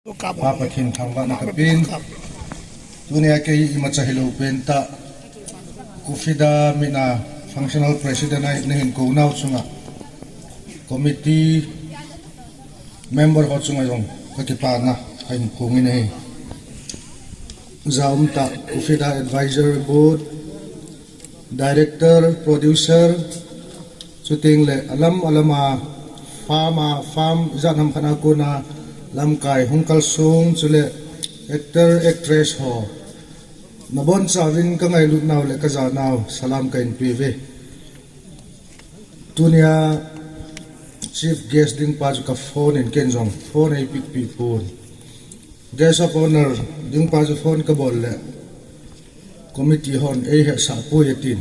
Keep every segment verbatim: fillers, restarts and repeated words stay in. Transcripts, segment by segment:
Pa Pathen thangvahna kapen. Tunia kei imacha hilou pentah, KUFIDA mina functional president a nahin kou nau chunga, committee member ho chunga jong kakipana kahin phongin ahi. Jaumtah KUFIDA advisor board, director, producer, chutengle alam alama farm a, farm ijat ham khat a kona lamkai hung kalsong, chule actor, actress ho, nabonchauvin kangailut nau le kajanau salam kahin peuve. Tunia chief guest dingpa chu kaphone in, ken jong phone eipickpeh pon. Guest of honour dingpa chu phone kabol le committee hon eihetsah poi atin.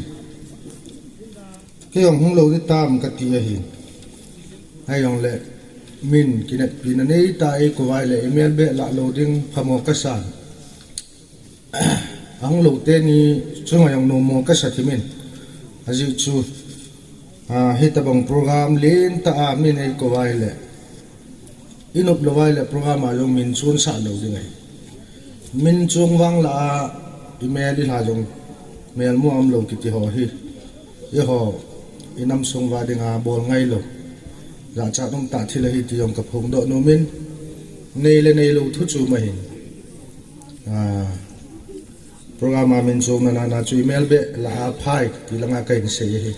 Kei jong hunglou ding tam kati ahin. Ahijongle min kinepna neitah a eikou uva ahile imelbeh lah lou ding phamo kasan. Ahunglou teni chunga jong nommo kasa thimin. Ajeh chu, hitobang program lentah a min eikou uva ahile, inop lou uva ahile program a jong min chonsah lou ding ahi. Min chon vang lah a imel ilha jong melmu umlou kiti ho hi, eiho inam sung uva dinga bol ngailou, jachat umtah thil ahi ti jong kaphongdoh nomin, nei le neilou thu chu ahin. Program a min chonna nana chu imelbeh lah a phai ti langa kahin sei ahi.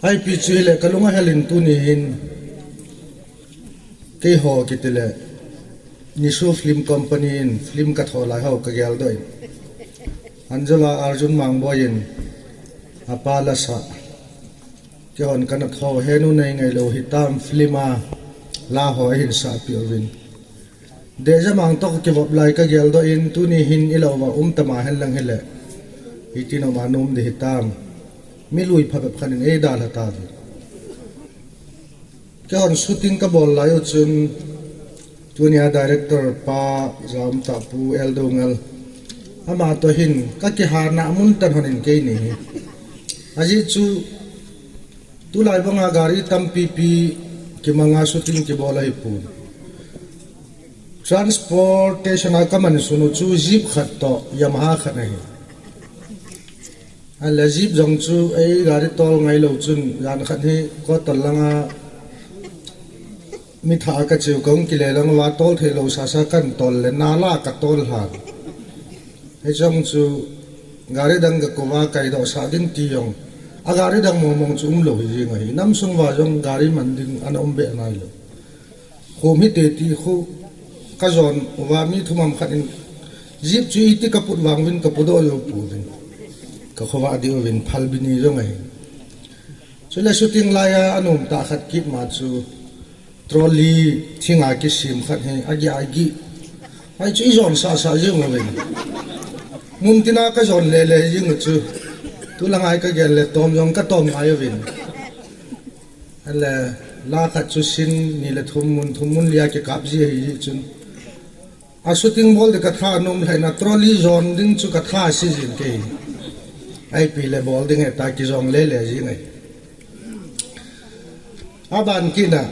Ipi chu hile kalung ahel in tuni hin keiho kitile Nisu Film Company in film katho lai ho kageldoh in, Angela Arjun Mangboi in apa lasah, keihon kana tho, Henu Neingailou Hitam film a la ho ahin sahpeh uvin, Dehjamang toh kakivop lai kageldoh in, tuni hin ilah uva umtama henlang hile, hitin um a nom ding hitam, mi lui phabep khat in eidalha tauvin. Keihon shooting kabol lai u chun, tunia director pa, jaumtah Pu L Doungel, amatoh hin kakihana mun tan hon in keini hi. Ajeh chu tulai banga gari tampipi kimanga shooting kibol ahipon, transportation a kamansun u chu jeep khat toh Yamaha khat ahi. Ahile jeep jong chu ei gari tol ngailou chun jan khat hi Kotol langa mi thah a kacheu kahung kile lang uva tol theilou sasa kahin tol le nala katol lhan. Hiche jong chu gari dang kakou uva kaidohsah ding ti jong, a gari dang mongmong chu umlou hijeng ahi. Nam sung uva jong gari man ding ana um beh nailou. Khom hite ti khu kajon uva mi thum ham khat in jeep chu iti kaput vang uvin kapudoh jou pouvin, kakhova dih uvin, phalbi ni jong ahi. Chule shooting laiya anomtah khat kitma chu trolley thinga kisem khat hi agih agih, hichu ijon sahsah jeng uvin. Muntina kajon lele jeng u chu, tulanga hi kagel le tom jong katom ngai uvin. Ahile la khat chu scene ni le thum mun, thum mun lia kikap ji ahijeh chun, a shooting bol ding katha anom lheh in, trolley jon ding chu katha ase jin kei. Ipi le bol ding heta kijong lele jeng ahi. Aban kitna,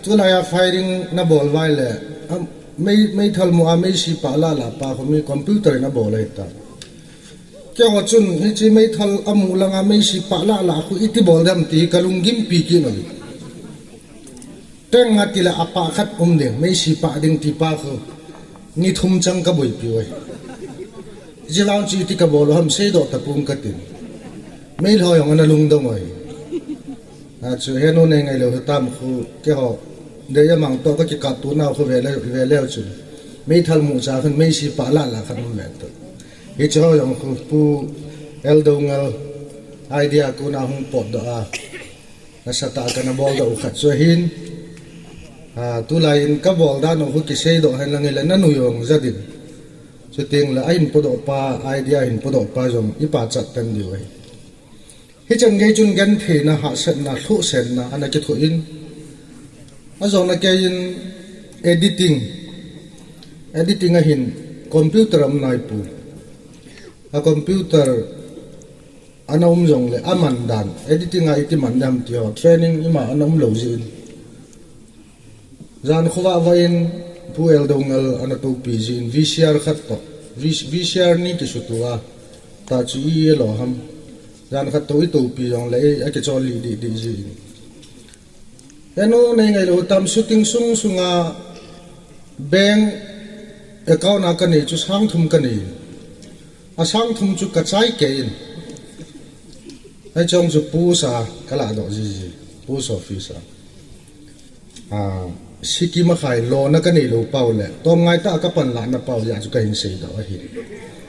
tulaiya firing nabol uva ahile, mei, meithal mu a meisi pah lahlah pa khu mi computer in abol ahita. Keiho chun hiche meithal amu langa meisi pah lahlah khu iti bol dem ti kalunggimpi kit uve. Teng atile apah khat um ding, meisi pah ding ti pa khu ni thum chang kaboipiu ahi. Hiche vang chu iti kabol u ham seidoh tapong katin, meilhoi jong ana lungdong uve. Achu Henu Neingailou Hitam khu keiho Dehjamang toh kakikapto nau khu vele, veleu chun, meithal mucha khun meisi pah lahlah khat um ve tu. Hiche ho jong khu Pu L Doungel idea kona hung potdoh a, nasatah a kana boldoh u khat chu ahin. Tulai in kabol dan u khu kiseidoh henlang hile nanui u jong jat in, chutengle ahin podoh pa, idea ahin podoh pa jong ipachat tan diu ahi. Hichan gei chun gentheina, hahsatna, lhuhsetna ana kithoh in, ajona kei in editing, editing ahin computer aum naipoi. A computer ana um jongle aman dan, editing a iti man ding ham ti ho training ima ana umlou jeh in, jan khovah vah in Pu L Doungel ana toupi jin V C R khat toh, V-, V C R ni kisutua, ta chu i elo ham. Jan khat toh i toupi jongle ei, akichol lih dih dih jin. Enu nei ngailou tam, shooting sung sunga bank account a kanei chu sang thum kanei. A sang thum chu kachai kei in. Hiche jong chu post a kalahdoh jiji, post office a. A, Sikkim a khai lona kaneilou pau le, tomngai tah a kapan lahna pau jeh chu kahin seidoh ahi.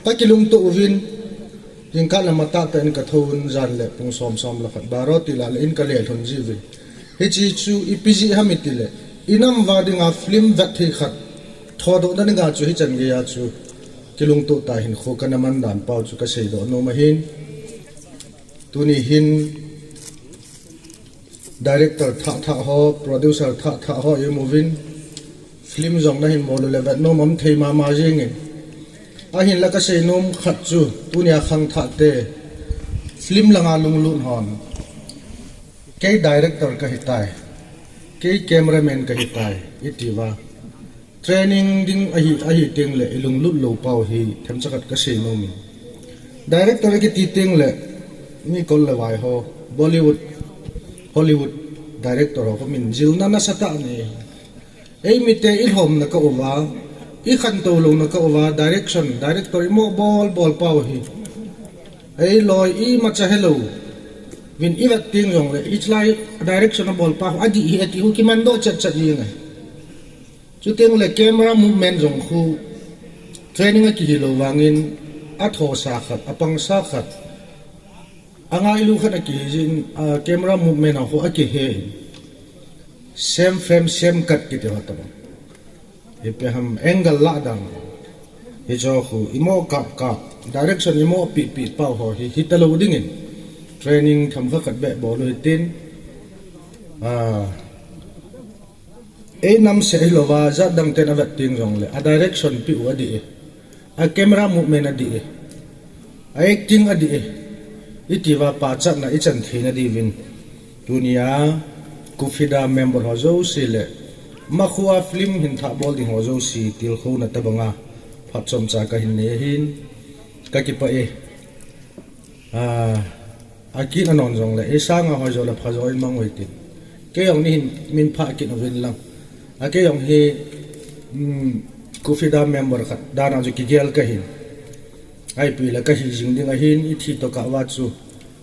Kakilungtoh uvin, jingkah le matah tah in kathouvin, jan le pung som, som le khat, baro ti lah le in kalelhun jiuvin. Hiche chu ipi jeh ham itile, inam uva dinga film vet thei khat thodohna dinga chu hichan geiya chu kilungtoh tah hinkho kana man dan pau chu kaseidoh nom ahin. Tuni hin director thah thah ho, producer thah thah ho i um uvin, film jong nahin bol u le vet nom um thei mama jengin. Ahinla kasei nom khat chu, tunia khangthahte, film langa lunglut hon, kei director kahitai, kei cameraman kahitai itiuva training ding ahi, ahi tengle ilunglut lou pau hi themcha khat kasei nomin. Director akiti tengle mi kol le vai ho, Bollywood, Hollywood director ho khomin jilna nasatah nei. Eimite ilhomna kah uva, ikhantou louna kah uva, direction, director imoh bol bol pau hi, eiloi imacha helou vin ivet teng jongle, hiche lai direction abolpa khu adih hi ati khu kimandoh chet chet jeng ahi. Chutengle camera movement jong khu training akihilou vangin athosa khat, apangsa khat, angailu khat akihi jin, a, camera movement ho khu akihe in. Same frame, same cut kiti ho tobang. Ipi ham angle lah dan. Hicheho khu imoh kap kap, direction imoh peh peh pau ho hi, hitalou dingin training themkhat khat beh bol u hitin. A, einam seh hilouva, jat dang ten avet teng jongle, a direction peh u adih e, a camera movement adih e, a acting adih e, itiuva pachatna ichan theina diuvin, tunia KUFIDA member ho jouse le, makhoa film hin thah bol ding ho jouse tilkhouna tobanga phat chomcha kahin nei ahin, kakipah e. A, akit anom jongle, eisanga hoijo le phajo in mang uhitin. Kei jong nihin min phah kit uvin lang. A, kei jong hi, um, KUFIDA member khat dana chu kigel kahin. Ipi le kahi jing ding ahin, ithi tokah uva chu,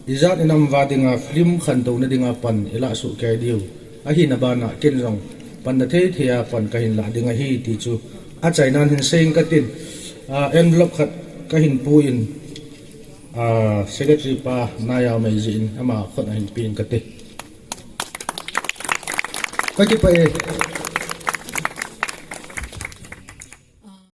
ijat inam uva dinga film khantouna dinga pan ilah soh kei diu ahina bana ken jong panna thei theiya pan kahin lah ding ahi ti chu achainan hin sei ing katin, a, envelope khat kahin pu in, a, secretary pa Nayao Meiji in ama khut ahin pe ing kate. Kakipah e.